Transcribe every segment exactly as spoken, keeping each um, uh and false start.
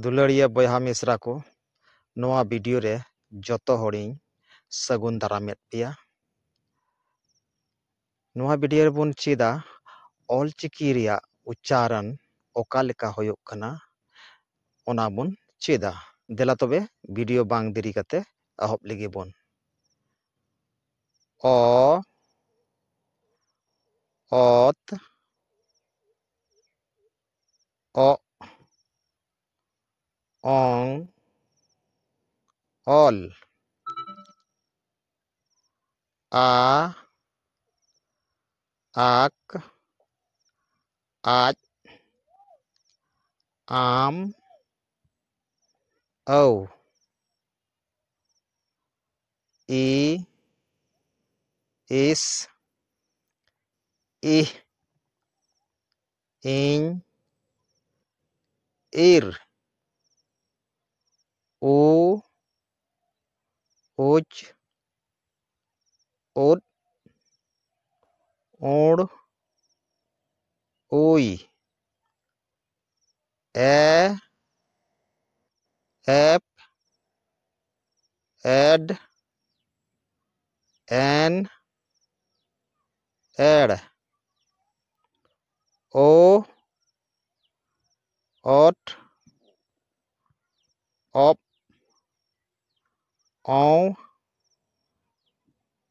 ᱫᱩᱞᱟᱹᱲᱤᱭᱟᱹ ᱵᱚᱭᱦᱟ ᱢᱤᱥᱨᱟ ᱠᱚ, ᱱᱚᱣᱟ ᱵᱷᱤᱰᱤᱭᱳ ᱨᱮ ᱡᱚᱛᱚ ᱦᱚᱲᱤᱧ ᱥᱟᱹᱜᱩᱱ ᱫᱟᱨᱟᱢᱮᱫ ᱯᱮᱭᱟ᱾ ᱱᱚᱣᱟ ᱵᱷᱤᱰᱤᱭᱳ ᱨᱮᱵᱚᱱ ᱪᱮᱫᱟ ᱚᱞᱪᱤᱠᱤ ᱨᱮᱭᱟᱜ ᱩᱪᱪᱟᱨᱚᱱ ᱚᱠᱟ ᱞᱮᱠᱟ ᱦᱩᱭᱩᱜ ᱠᱟᱱᱟ, ᱚᱱᱟ ᱵᱚᱱ ᱪᱮᱫᱟ᱾ ᱫᱮᱞᱟ ᱛᱚᱵᱮ ᱵᱷᱤᱰᱤᱭᱳ ᱵᱟᱝ ᱫᱮᱨᱤ ᱠᱟᱛᱮ ᱮᱦᱚᱵ ᱞᱮᱜᱮ ᱵᱚᱱ᱾ ᱚ, ᱚᱛ, ᱚᱜ, ᱚᱝ, ᱚᱞ᱾ ᱟ, ᱟᱠ, ᱟᱡ, ᱟᱢ, ᱟᱹᱣ, ᱤ, ᱤᱥ, ᱤᱦ, ᱤᱧ, ᱤᱨ, ᱩ, ᱩᱪ, ᱩᱫ, ᱩᱲ, ᱩᱭ, ᱮ, ᱮᱯ, ᱮᱰ, ᱮᱱ, ᱮᱲ, ᱳ, ᱚᱴ, ᱚᱯ, ᱚᱸᱣ,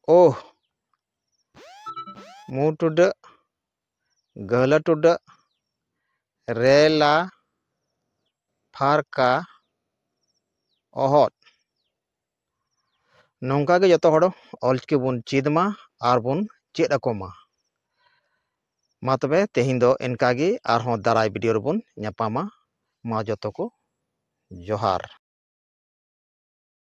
ᱳᱦ, ᱢᱩ ᱴᱩᱰᱟᱹᱜ, ᱜᱟᱹᱦᱞᱟᱹ ᱴᱩᱰᱟᱹᱜ, ᱨᱮᱞᱟ, ᱯᱷᱟᱨᱠᱟ, ᱚᱦᱚᱫ᱾ ᱱᱚᱝᱠᱟ ᱜᱮ ᱡᱚᱛᱚ ᱦᱚᱲ ᱚᱞᱪᱤᱠᱤ ᱵᱚᱱ ᱪᱮᱫ ᱢᱟ ᱟᱨ ᱵᱚᱱ ᱪᱮᱫ ᱟᱠᱚ ᱢᱟ᱾ ᱢᱟ ᱛᱚᱵᱮ ᱛᱮᱦᱮᱧ ᱫᱚ ᱤᱱᱠᱟ ᱜᱮ, ᱟᱨᱦᱚᱸ ᱫᱟᱨᱟᱭ ᱵᱷᱤᱰᱤᱭᱳ ᱨᱮᱵᱚᱱ ᱧᱟᱯᱟᱢᱟ᱾ ᱢᱟ ᱡᱚᱛᱚ ᱠᱚ ᱡᱚᱦᱟᱨ᱾